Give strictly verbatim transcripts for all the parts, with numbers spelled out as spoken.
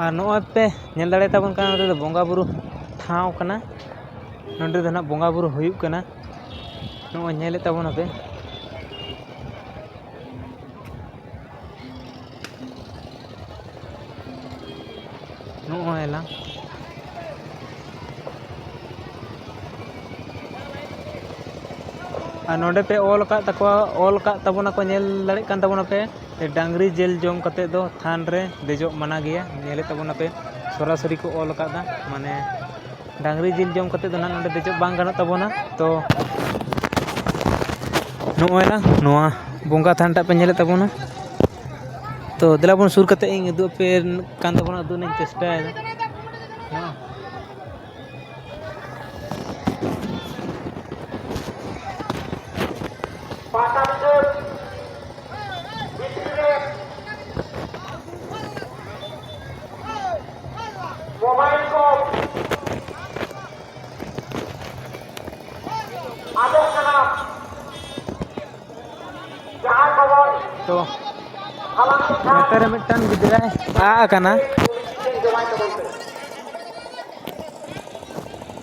ᱟᱨ ᱱᱚᱜᱼᱚᱭ ᱯᱮ ᱧᱮᱞ ᱫᱟᱲᱮᱭᱟᱛᱟᱵᱚᱱ ᱠᱟᱱᱟ, ᱱᱚᱛᱮ ᱫᱚ ᱵᱚᱸᱜᱟ ᱵᱩᱨᱩ ᱴᱷᱟᱶ ᱠᱟᱱᱟ᱾ ᱱᱚᱸᱰᱮ ᱫᱚ ᱱᱟᱦᱟᱜ ᱵᱚᱸᱜᱟ ᱵᱩᱨᱩ ᱦᱩᱭᱩᱜ ᱠᱟᱱᱟ᱾ ᱱᱚᱜᱼᱚᱭ ᱧᱮᱞᱮᱫ ᱛᱟᱵᱚᱱᱟᱯᱮ᱾ ᱱᱚᱜᱼᱚᱭ ᱞᱟᱝ᱾ ᱟᱨ ᱱᱚᱰᱮ ᱯᱮ ᱚᱞ ᱟᱠᱟᱫ ᱛᱟᱠᱚᱣᱟ, ᱚᱞ ᱟᱠᱟᱫ ᱛᱟᱵᱚᱱᱟᱠᱚ, ᱧᱮᱞ ᱫᱟᱲᱮᱭᱟᱜ ᱠᱟᱱ ᱛᱟᱵᱚᱱᱟᱯᱮ, ᱰᱟᱝᱨᱤ ᱡᱤᱞ ᱡᱚᱢ ᱠᱟᱛᱮᱫ ᱫᱚ ᱛᱷᱟᱱ ᱨᱮ ᱫᱮᱡᱚᱜ ᱢᱟᱱᱟ ᱜᱮᱭᱟ᱾ ᱧᱮᱞᱮᱫ ᱛᱟᱵᱚᱱᱟᱯᱮ, ᱥᱚᱨᱟᱥᱚᱨᱤ ᱠᱚ ᱚᱞ ᱟᱠᱟᱫᱟ, ᱢᱟᱱᱮ ᱰᱟᱝᱨᱤ ᱡᱤᱞ ᱡᱚᱢ ᱠᱟᱛᱮᱫ ᱫᱚ ᱱᱟᱦᱟᱜ ᱱᱚᱰᱮ ᱫᱮᱡᱚᱜ ᱵᱟᱝ ᱜᱟᱱᱚᱜ ᱛᱟᱵᱚᱱᱟ᱾ ᱛᱚ ᱱᱚᱜᱼᱚᱭ ᱱᱟ ᱱᱚᱣᱟ ᱵᱚᱸᱜᱟ ᱛᱷᱟᱱ ᱴᱟᱜ ᱯᱮ ᱧᱮᱞᱮᱫ ᱛᱟᱵᱚᱱᱟ᱾ ᱛᱚ ᱫᱮᱞᱟ ᱵᱚᱱ ᱥᱩᱨ ᱠᱟᱛᱮᱫ ᱤᱧ ᱩᱫᱩᱜ ᱟᱯᱮ ᱠᱟᱱ ᱛᱟᱵᱚᱱᱟ, ᱩᱫᱩᱜ ᱨᱮᱱᱟᱜ ᱤᱧ ᱪᱮᱥᱴᱟᱭᱮᱫᱟ᱾ ᱱᱚᱣᱟ ᱢᱳᱵᱟᱭᱤᱞ ᱠᱚ ᱟᱫᱚᱜ ᱠᱟᱱᱟ᱾ ᱡᱟᱦᱟᱸ ᱠᱷᱚᱵᱚᱨ ᱛᱚ ᱦᱟᱞᱟᱝ ᱞᱮᱠᱷᱟᱱ ᱱᱚᱛᱮ ᱨᱮ ᱢᱤᱫᱴᱟᱝ ᱜᱤᱫᱽᱨᱟᱹᱭ ᱟᱜ ᱟᱠᱟᱱᱟ᱾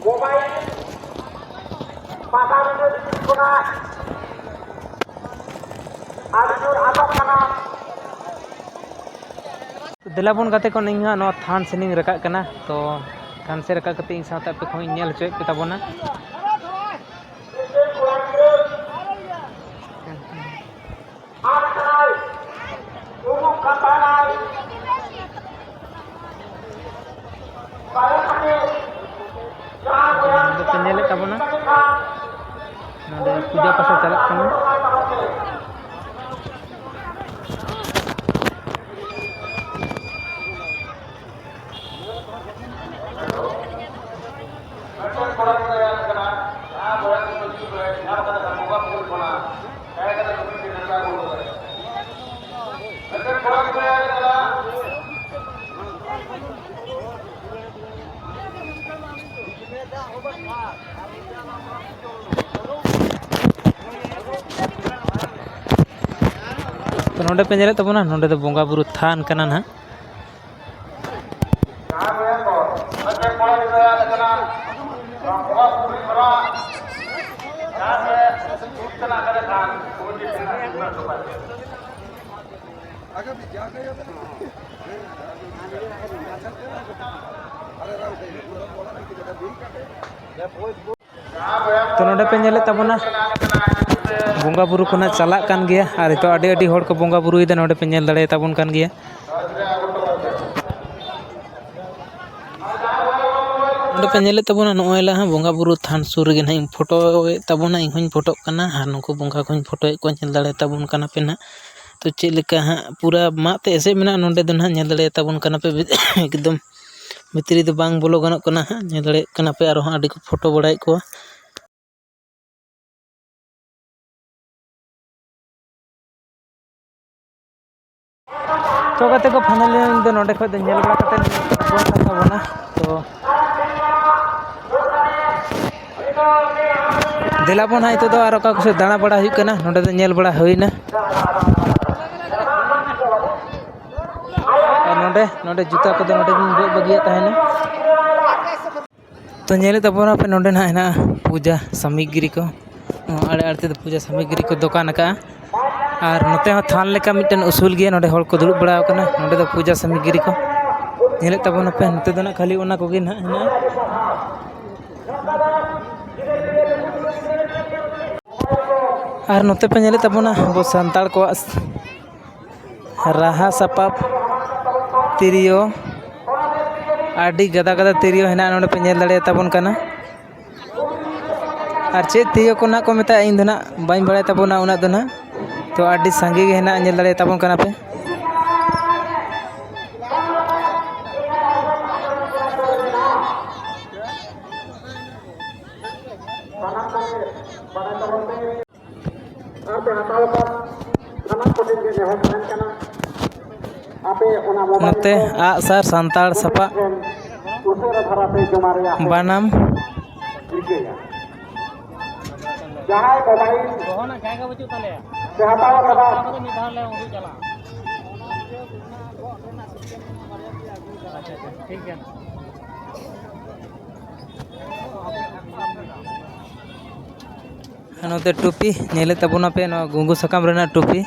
ᱢᱳᱵᱟᱭᱤᱞ ᱯᱟᱛᱟ ᱵᱤᱰᱟᱹ ᱵᱷᱤᱛᱤᱨ ᱠᱷᱚᱱᱟᱜ ᱟᱹᱰᱤ ᱡᱳᱨ ᱟᱫᱚᱜ ᱠᱟᱱᱟ᱾ ᱫᱮᱞᱟ ᱵᱚᱱ ᱜᱟᱛᱮ ᱠᱚ, ᱤᱧ ᱦᱟᱸᱜ ᱱᱚᱣᱟ ᱛᱷᱟᱱ ᱥᱮᱱᱤᱧ ᱨᱟᱠᱟᱵ ᱠᱟᱱᱟ᱾ ᱛᱚ ᱛᱷᱟᱱ ᱥᱮᱫ ᱨᱟᱠᱟᱵ ᱠᱟᱛᱮ ᱤᱧ ᱥᱟᱶᱛᱮ ᱟᱯᱮ ᱠᱚᱦᱚᱸᱧ ᱧᱮᱞ ᱦᱚᱪᱚᱭᱮᱫ ᱯᱮ ᱛᱟᱵᱚᱱᱟ᱾ ᱟᱨ ᱠᱟᱱᱟᱭ, ᱩᱢᱩᱜ ᱠᱟᱱ ᱛᱟᱦᱮᱱᱟᱭ᱾ ᱱᱚᱰᱮ ᱯᱮ ᱧᱮᱞᱮᱫ ᱛᱟᱵᱚᱱᱟ, ᱱᱚᱰᱮ ᱯᱩᱡᱟᱹ ᱯᱟᱥᱟ ᱪᱟᱞᱟᱜ ᱠᱟᱱᱟ᱾ ᱛᱚ, ᱱᱚᱰᱮ ᱯᱮ ᱧᱮᱞᱮᱫ ᱛᱟᱵᱚᱱᱟ, ᱱᱚᱰᱮ ᱫᱚ ᱵᱚᱸᱜᱟ ᱵᱩᱨᱩ ᱛᱷᱟᱱ ᱠᱟᱱᱟ ᱱᱟᱦᱟᱜ᱾ ᱛᱚ, ᱱᱚᱰᱮ ᱯᱮ ᱧᱮᱞᱮᱫ ᱛᱟᱵᱚᱱᱟ, ᱵᱚᱸᱜᱟ ᱵᱩᱨᱩ ᱠᱚ ᱱᱟᱜ ᱪᱟᱞᱟᱜ ᱠᱟᱱ ᱜᱮᱭᱟ, ᱟᱨ ᱱᱤᱛᱚᱜ ᱟᱹᱰᱤ, ᱟᱹᱰᱤ ᱦᱚᱲ ᱠᱚ ᱵᱚᱸᱜᱟ ᱵᱩᱨᱩᱭᱮᱫᱟ, ᱱᱚᱰᱮ ᱯᱮ ᱧᱮᱞ ᱫᱟᱲᱮᱭᱟᱛᱟ ᱵᱚᱱ ᱠᱟᱱ ᱜᱮᱭᱟ᱾ ᱱᱚᱰᱮ ᱯᱮ ᱧᱮᱞᱮᱫ ᱛᱟᱵᱚᱱᱟ, ᱱᱚᱜᱼᱚᱭ ᱞᱟᱦᱟ ᱵᱚᱸᱜᱟ ᱵᱩᱨᱩ ᱛᱷᱟᱱ ᱥᱩᱨ ᱨᱮᱜᱮ ᱱᱟᱦᱟᱜ ᱤᱧ ᱯᱷᱳᱴᱳᱭᱮᱫ ᱛᱟᱵᱚᱱᱟ, ᱤᱧ ᱦᱚᱧ ᱯᱷᱳᱴᱳᱜ ᱠᱟᱱᱟ, ᱟᱨ ᱱᱩᱠᱩ ᱵᱚᱸᱜᱟ ᱠᱚᱧ ᱯᱷᱳᱴᱳᱭᱮᱫ ᱠᱚᱣᱟ, ᱧᱮᱞ ᱫᱟᱲᱮᱭᱟᱛᱟ ᱵᱚᱱ ᱠᱟᱱᱟ ᱯᱮ ᱱᱟᱦᱟᱜ᱾ ᱛᱚ, ᱪᱮᱫ ᱞᱮᱠᱟ ᱦᱟᱸᱜ ᱯᱩᱨᱟᱹ ᱢᱟᱜ ᱛᱮ ᱮᱥᱮᱫ ᱢᱮᱱᱟᱜᱼᱟ ᱱᱚᱰᱮ ᱫᱚ ᱱᱟᱦᱟᱜ, ᱧᱮᱞ ᱫᱟᱲᱮᱭᱟᱛᱟ ᱵᱚᱱ ᱠᱟᱱᱟ ᱯᱮ ᱮᱠᱫᱚᱢ ᱵᱷᱤᱛᱨᱤ ᱫᱚ ᱵᱟᱝ ᱵᱚᱞᱚ ᱜᱟᱱᱚᱜ ᱠᱟᱱᱟ ᱦᱟᱸᱜ᱾ ᱧᱮᱞ ᱫᱟᱲᱮᱭᱟᱜ ᱠᱟᱱᱟ ᱯᱮ, ᱟᱨᱦᱚᱸ ᱟᱹᱰᱤ ᱠᱚ ᱯᱷᱳᱴᱳ ᱵᱟᱲᱟᱭᱮᱫ ᱠᱚᱣᱟ᱾ ᱛᱚ ᱜᱟᱛᱮ ᱠᱚ, finally ᱤᱧ ᱫᱚ ᱱᱚᱰᱮ ᱠᱷᱚᱡ ᱫᱚ ᱧᱮᱞ ᱵᱟᱲᱟ ᱠᱟᱛᱮ ᱛᱟᱵᱚᱱᱟ᱾ ᱛᱚ ᱫᱮᱞᱟ ᱵᱚᱱ ᱦᱟᱸᱜ, ᱱᱤᱛᱚᱜ ᱫᱚ ᱟᱨ ᱚᱠᱟ ᱠᱚᱥᱮᱫ ᱫᱟᱬᱟ ᱵᱟᱲᱟ ᱦᱩᱭᱩᱜ ᱠᱟᱱᱟ, ᱱᱚᱰᱮ ᱫᱚ ᱧᱮᱞ ᱵᱟᱲᱟ ᱦᱩᱭᱱᱟ᱾ ᱟᱨ ᱱᱚᱰᱮ, ᱱᱚᱰᱮ ᱡᱩᱛᱟ ᱠᱚᱫᱚ ᱱᱚᱰᱮ ᱜᱤᱧ ᱜᱚᱜ ᱵᱟᱹᱜᱤᱭᱟᱜ ᱛᱟᱦᱮᱱᱟ᱾ ᱛᱚ, ᱧᱮᱞᱮᱫ ᱛᱟᱵᱚᱱᱟᱯᱮ, ᱱᱚᱰᱮ ᱱᱟᱦᱟᱜ ᱦᱮᱱᱟᱜᱼᱟ ᱯᱩᱡᱟ ᱥᱟᱢᱚᱜᱨᱤ ᱠᱚ᱾ ᱟᱲᱮ ᱟᱲᱮ ᱛᱮᱫᱚ ᱯᱩᱡᱟ ᱥᱟᱢᱚᱜᱨᱤ ᱠᱚ ᱫᱚᱠᱟᱱ ᱟᱠᱟᱜᱼᱟ᱾ ᱟᱨ ᱱᱚᱛᱮ ᱦᱚᱸ ᱛᱷᱟᱱ ᱞᱮᱠᱟ ᱢᱤᱫᱴᱮᱱ ᱩᱥᱩᱞ ᱜᱮᱭᱟ, ᱱᱚᱰᱮ ᱦᱚᱲ ᱠᱚ ᱫᱩᱲᱩᱵ ᱵᱟᱲᱟ ᱟᱠᱟᱱᱟ᱾ ᱱᱚᱰᱮ ᱫᱚ ᱯᱩᱡᱟ ᱥᱟᱢᱚᱜᱨᱤ ᱠᱚ ᱧᱮᱞᱮᱫ ᱛᱟᱵᱚᱱᱟᱯᱮ, ᱱᱚᱛᱮ ᱫᱚ ᱱᱟᱜ ᱠᱷᱟᱹᱞᱤ ᱚᱱᱟ ᱠᱚᱜᱮ ᱱᱟᱜ ᱦᱮᱱᱟᱜᱼᱟ᱾ ᱟᱨ ᱱᱚᱛᱮ ᱯᱮ ᱧᱮᱞᱮᱫ ᱛᱟᱵᱚᱱᱟ ᱟᱵᱚ ᱥᱟᱱᱛᱟᱲ ᱠᱚᱣᱟᱜ ᱨᱟᱦᱟ ᱥᱟᱯᱟᱵ ᱛᱤᱨᱭᱳ, ᱟᱹᱰᱤ ᱜᱟᱫᱟ ᱜᱟᱫᱟ ᱛᱤᱨᱭᱳ ᱦᱮᱱᱟᱜᱼᱟ, ᱱᱚᱰᱮ ᱯᱮ ᱧᱮᱞ ᱫᱟᱲᱮᱭᱟᱛᱟ ᱵᱚᱱ ᱠᱟᱱᱟ᱾ ᱟᱨ ᱪᱮᱫ ᱛᱤᱨᱭᱳ ᱠᱚ ᱱᱟᱜ ᱠᱚ ᱢᱮᱛᱟᱜᱼᱟ, ᱤᱧ ᱫᱚ ᱱᱟᱜ ᱵᱟᱹᱧ ᱵᱟᱲᱟᱭ ᱛᱟᱵᱚᱱᱟ ᱩᱱᱟᱹᱜ ᱫᱚ ᱱᱟᱜ᱾ ᱛᱚ, ᱟᱹᱰᱤ ᱥᱟᱸᱜᱮ ᱜᱮ ᱦᱮᱱᱟᱜᱼᱟ, ᱧᱮᱞ ᱫᱟᱲᱮᱭᱟᱛᱟ ᱵᱚᱱ ᱠᱟᱱᱟ ᱯᱮ᱾ ᱱᱚᱛᱮ ᱟᱜᱼᱥᱟᱨ, ᱥᱟᱱᱛᱟᱲ ᱥᱟᱯᱟᱵ, ᱵᱟᱱᱟᱢ᱾ ᱡᱟᱦᱟᱸᱭ ᱢᱳᱵᱟᱭᱤᱞ ᱫᱚᱦᱚ ᱨᱮᱱᱟᱜ ᱡᱟᱭᱜᱟ ᱵᱟᱹᱪᱩᱜ ᱛᱟᱞᱮᱭᱟ᱾ ᱯᱮ ᱦᱟᱛᱟᱣ ᱟᱠᱟᱫᱟ᱾ ᱚᱱᱟ ᱠᱚᱫᱚ ᱢᱤᱫ ᱫᱷᱟᱣ ᱞᱮ ᱩᱰᱩᱠ ᱪᱟᱞᱟᱜᱼᱟ᱾ ᱟᱪᱪᱷᱟ, ᱟᱪᱪᱷᱟ, ᱴᱷᱤᱠ ᱜᱮᱭᱟ᱾ ᱟᱨ ᱱᱚᱛᱮ ᱴᱩᱯᱤ ᱧᱮᱞᱮᱫ ᱛᱟᱵᱚᱱᱟᱯᱮ, ᱱᱚᱣᱟ ᱜᱩᱝᱜᱩ ᱥᱟᱠᱟᱢ ᱨᱮᱱᱟᱜ ᱴᱩᱯᱤ᱾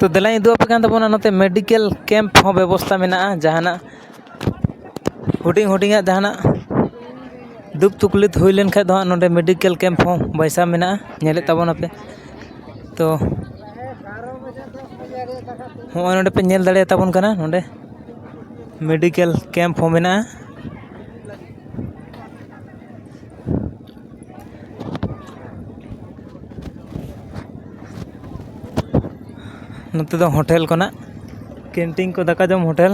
ᱛᱚ ᱫᱮᱞᱟᱧ ᱩᱫᱩᱜ ᱟᱯᱮ ᱠᱟᱱ ᱛᱟᱵᱚᱱᱟ, ᱱᱚᱛᱮ ᱢᱮᱰᱤᱠᱮᱞ ᱠᱮᱢᱯ ᱦᱚᱸ ᱵᱮᱵᱚᱥᱛᱟ ᱢᱮᱱᱟᱜᱼᱟ᱾ ᱡᱟᱦᱟᱱᱟᱜ ᱦᱩᱰᱤᱧ ᱦᱩᱰᱤᱧᱟᱜ ᱡᱟᱦᱟᱱᱟᱜ ᱫᱩᱠ ᱛᱩᱠᱞᱤᱛ ᱦᱩᱭ ᱞᱮᱱᱠᱷᱟᱱ ᱫᱚ ᱦᱟᱸᱜ ᱱᱚᱰᱮ ᱢᱮᱰᱤᱠᱮᱞ ᱠᱮᱢᱯ ᱦᱚᱸ ᱵᱟᱹᱭᱥᱟᱹᱣ ᱢᱮᱱᱟᱜᱼᱟ, ᱧᱮᱞᱮᱫ ᱛᱟᱵᱚᱱᱟᱯᱮ᱾ ᱛᱚ ᱦᱚᱸᱜᱼᱚᱭ ᱱᱚᱰᱮ ᱯᱮ ᱧᱮᱞ ᱫᱟᱲᱮᱭᱟᱛᱟᱵᱚᱱ ᱠᱟᱱᱟ, ᱱᱚᱰᱮ ᱢᱮᱰᱤᱠᱮᱞ ᱠᱮᱢᱯ ᱦᱚᱸ ᱢᱮᱱᱟᱜᱼᱟ᱾ ᱱᱚᱛᱮ ᱫᱚ ᱦᱳᱴᱮᱞ ᱠᱷᱚᱱᱟᱜ ᱠᱮᱱᱴᱤᱱ ᱠᱚ, ᱫᱟᱠᱟ ᱡᱚᱢ ᱦᱳᱴᱮᱞ᱾